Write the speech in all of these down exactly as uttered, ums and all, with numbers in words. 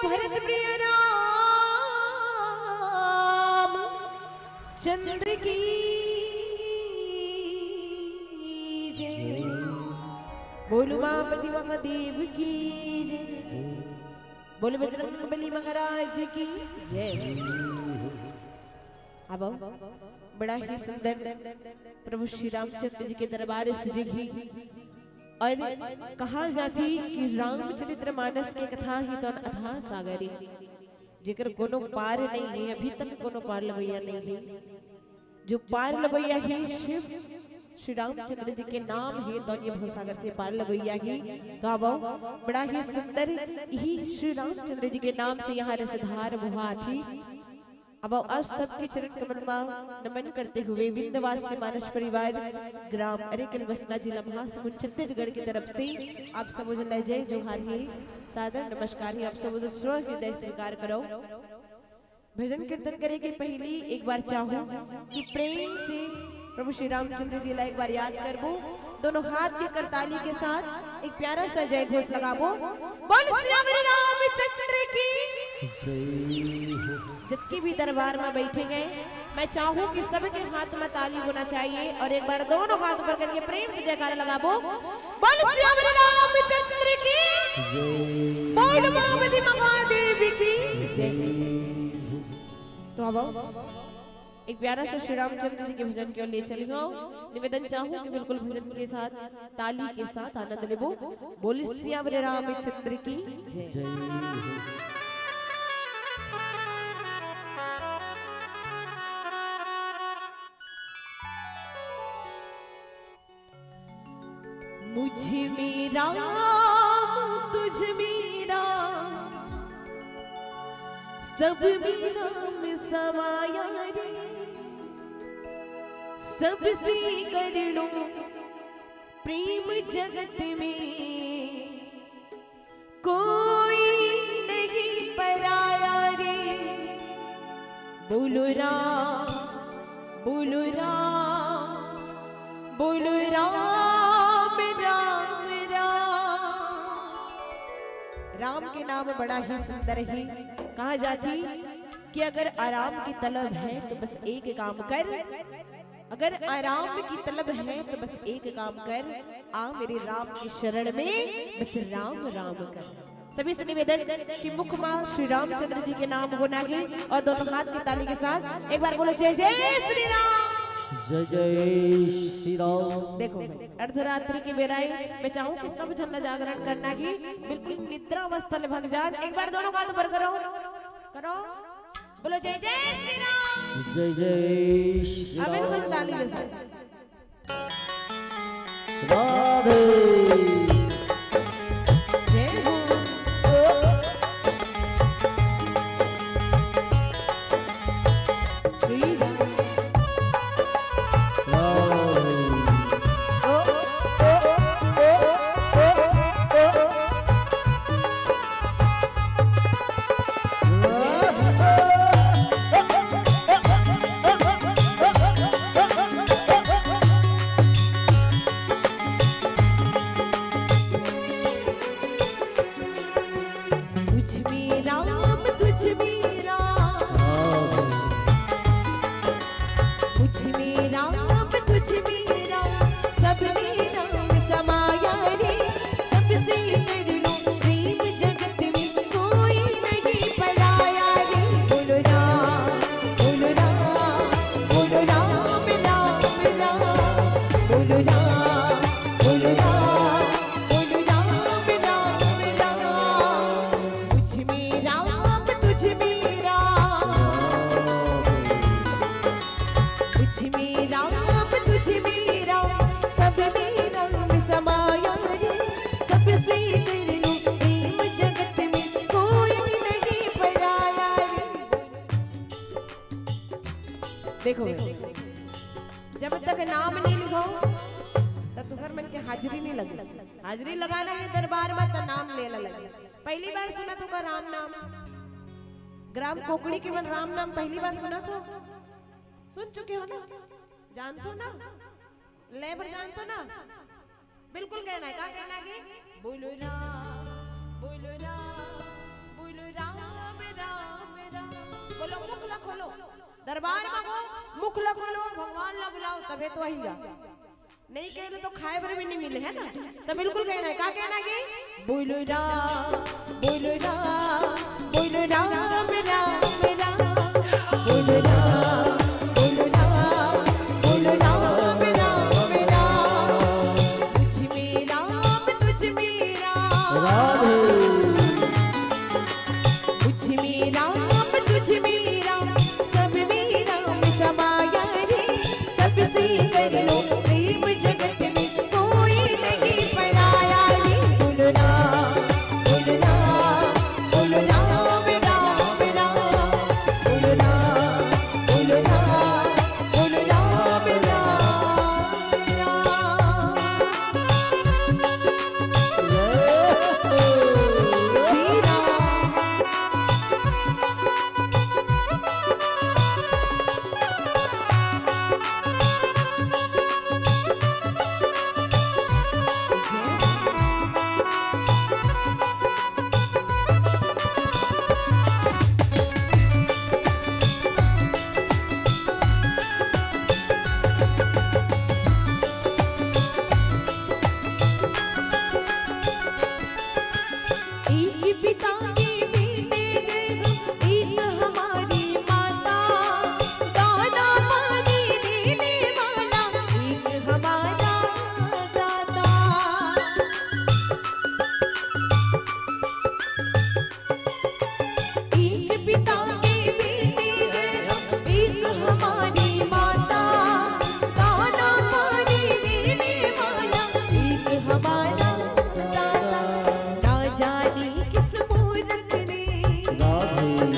भरत प्रिय राम चंद्र की जय। बोलो उमापति महादेव की जय। बोलो बजरंग बली महाराज की जय। अब बड़ा ही सुंदर प्रभु श्री रामचंद्र जी के दरबार सजे ही। और कहा जाती कि रामचरित्र मानस के कथा ही तो अथाह सागरी, जेकर कोनो पार नहीं है, अभी तक कोनो पार लगोइया नहीं है। जो पार लगोइया ही शिव श्री रामचंद्र जी के नाम है, तो ये भवसागर से पार लगोइया ही। तो अब बड़ा ही सुंदर ही श्री रामचंद्र जी के नाम से यहाँ रसधार बोहा थी। अब आप सबके चरण कमल मा नमन करते हुए विंध्यवासिनी मानस परिवार ग्राम अरेकल बसना जिला महासमुंद छत्तीसगढ़ की तरफ से आप सब जन ला जय जोहार ही, सादर नमस्कार ही, आप सब जन स्व हृदय स्वीकार करो। भजन कीर्तन करे के पहली एक बार चाहूं कि प्रेम से प्रभु श्री रामचंद्र जी ला एक बार याद करबो। दोनों हाथ के करताली के साथ एक प्यारा सा जय घोष लगाबो। बोल सियावर रामचंद्र की। जय हो। जतके भी दरबार में बैठे हैं, मैं चाहूं कि सबके हाथ में ताली होना चाहिए और एक बार दोनों हाथ ऊपर करके प्रेम से जयकारा लगाबो। बोल सियावर रामचंद्र की। जय। बोल उमापति महादेव की जय। तो अब एक प्यारा सा श्री रामचंद्र जी के भजन की ओर ले चली हूँ। निवेदन चाहूँ कि बिल्कुल भजन के साथ, ताली के साथ आनंद लेबो। बोल सियावर रामचंद्र की जय। जय। मुझ में राम, तुझ में राम, सब में राम समाया रे। सबसे कर लो प्रेम जगत में, कोई नहीं पराया रे। बोलो राम, बोलो राम, बोलो राम, राम, राम। राम के नाम बड़ा ही सुंदर ही। कहा जाती कि अगर आराम की तलब है तो बस एक काम कर, अगर आराम की तलब है तो बस एक काम कर, आ मेरे राम की शरण में बस राम राम कर। सभी से निवेदन कि मुख मा श्री रामचंद्र जी के नाम होना ही और दोनों हाथ की ताली के साथ एक बार बोलो, जय जय श्री राम। जय जय श्री राम। देखो भाई, अर्धरात्रि की बेराई, मैं चाहूँ कि सब झन ला जागरण करना ही, बिल्कुल निद्रा अवस्था ले भग जान। एक बार दोनों हाथ ऊपर करो, करो, बोलो जय जय श्री राम। जय जय श्री अब राम। बिल्कुल ताली के साथ। राधे। जय हो। श्री राम। राधे। तुझ में राम, तुझ में राम, तुझ में राम, तुझ में राम, सब में राम समाया रे। सबसे कर लो प्रेम जगत में, कोई नहीं पराया रे। बोलो राम, बोलो राम, बोलो राम, राम, राम। बोलो राम, बोलो राम, बोलो राम, राम, राम। तुझ में राम, तुझ में राम, तुझ में राम, तुझ में राम, सब में राम समाया रे। सबसे कर लो प्रेम जगत में, कोई नहीं पराया रे। देखो, जब तक नाम नहीं लिखो, तब तुहर मन के हाजिरी नहीं लगे। हाजिरी लगाना है दरबार में, तो नाम लेना लगे। पहली बार सुना तो का राम नाम? ग्राम कोकड़ी के मन राम नाम पहली बार सुना तो? सुन चुके हो ना? जानते हो ना? लेबर जानते हो ना? बिल्कुल कहना है। क्या कहना है? बोलो राम, बोलो राम, बोलो राम, दरबार मांगो, मुख ला खोलो, भगवान ला बुलाओ, तभे तो आही गा। नहीं कहे तो खाए बर भी नहीं मिले, है ना? तो बिल्कुल कहना है, का कहना है कि बोलो राम, बोलो राम, बोलो राम, राम, राम, बोलो राम, बोलो राम, बोलो राम, राम, राम। मुझ में राम, तुझ में राम। राधे। मुझ में राम, तुझ में राम, सब में राम समाया रे। सबसे कर लो प्रेम, जगत में कोई नहीं पराया रे। बोलो राम, बोलो राम, बोलो राम, राम, राम। बोलो राम, बोलो राम, बोलो राम, राम, राम। श्री राम। एक पिता के बेटे गए हम, एक हमारी माता, दाना पानी देने वाला एक हमारा दाता। एक पिता के बेटे हैं हम, एक हमारी माता, दाना पानी देने वाला एक हमारा दाता। ना जाने किस मूरत ने, राधे।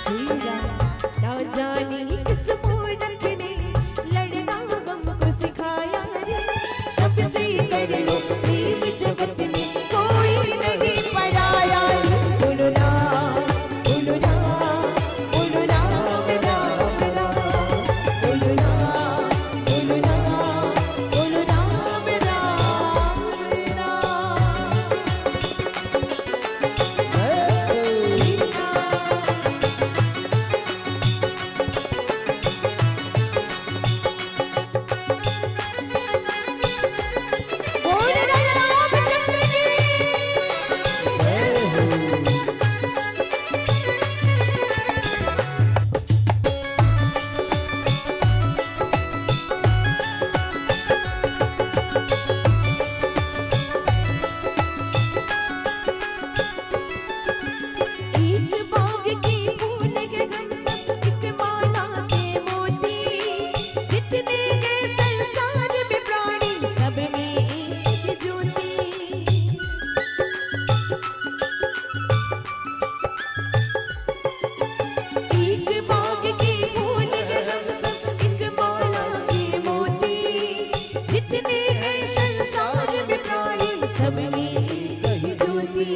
श्री राम। ना जाने किस मूरत ने लड़ना हमको सिखाया रे। सबसे कर लो प्रेम, जगत में कोई नहीं पराया रे। बोलो राम, बोलो राम, बोलो राम, राम, राम। बोलो राम, बोलो राम, बोलो राम, राम, राम। एक बाग के फूल के हम सब, एक माला के मोती, जितने हैं संसार में प्राणी, सब में एक ज्योति। एक बाग के फूल हैं हम सब, एक माला के मोती, जितने हैं संसार में प्राणी, सब में एक ही ज्योति।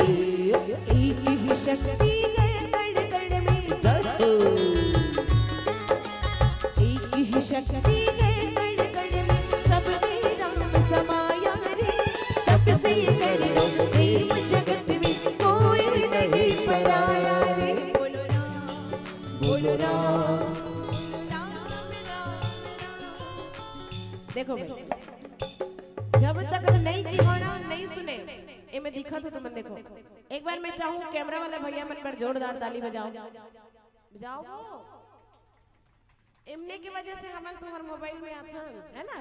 एक ही शक्ति है कण कण में। जय हो। एक ही शक्ति है कण कण में, सब में राम समाया रे। सबसे कर लो प्रेम, जगत में कोई नहीं पराया रे। बोलो राम, बोलो राम। देखो भाई, जब तक नहीं दीवाना नहीं सुने, ए में दिखा तो तुमन देखो। एक बार मैं चाहूँ कैमरा वाला भैया मन पर जोरदार ताली बजाओ, बजाओ। एमने के वजह से हमन तुम्हार मोबाइल में आथन, है ना?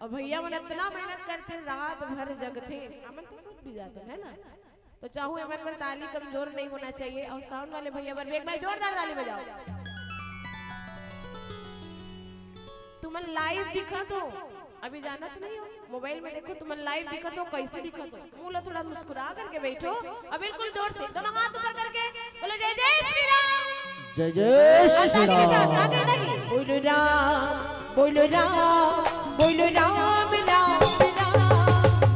और भैया मन इतना मेहनत करते, रात भर जगते, हमन तो सुत भी जाते, है ना? तो चाहूँ एमन पर ताली कमजोर नहीं होना चाहिए। और साउंड वाले भैया बर भी एक बार जोरदार ताली बजाओ। तुमन लाइव दिखत हो, अभी जानत नहीं हो, मोबाइल में देखो, तुमन लाइव दिखत हो, कैसे दिखत हो? मुंह ला थोड़ा मुस्कुरा करके बैठो और बिल्कुल जोर से दोनों हाथ ऊपर करके बोलो, "जय जय श्री राम।" जय जय और श्री ताली के साथ राम। का कहना है? बोलो राम, बोलो राम, बोलो राम, राम, राम।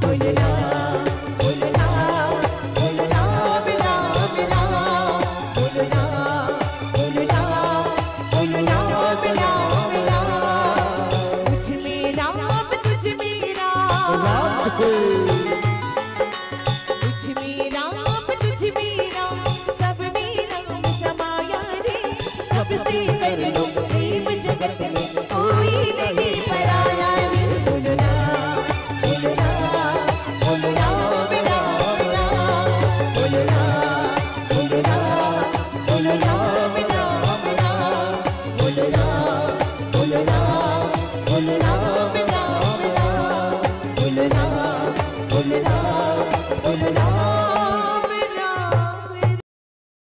बोलो राम, बोलो राम, बोलो राम, राम, राम। बोलो राम, बोलो राम, बोलो राम, राम, राम। मुझ में राम, तुझ में राम। राम को। मुझ में राम, तुझ में राम, सब में राम समाया रे। सबसे भूलना, भूलना, भूलना,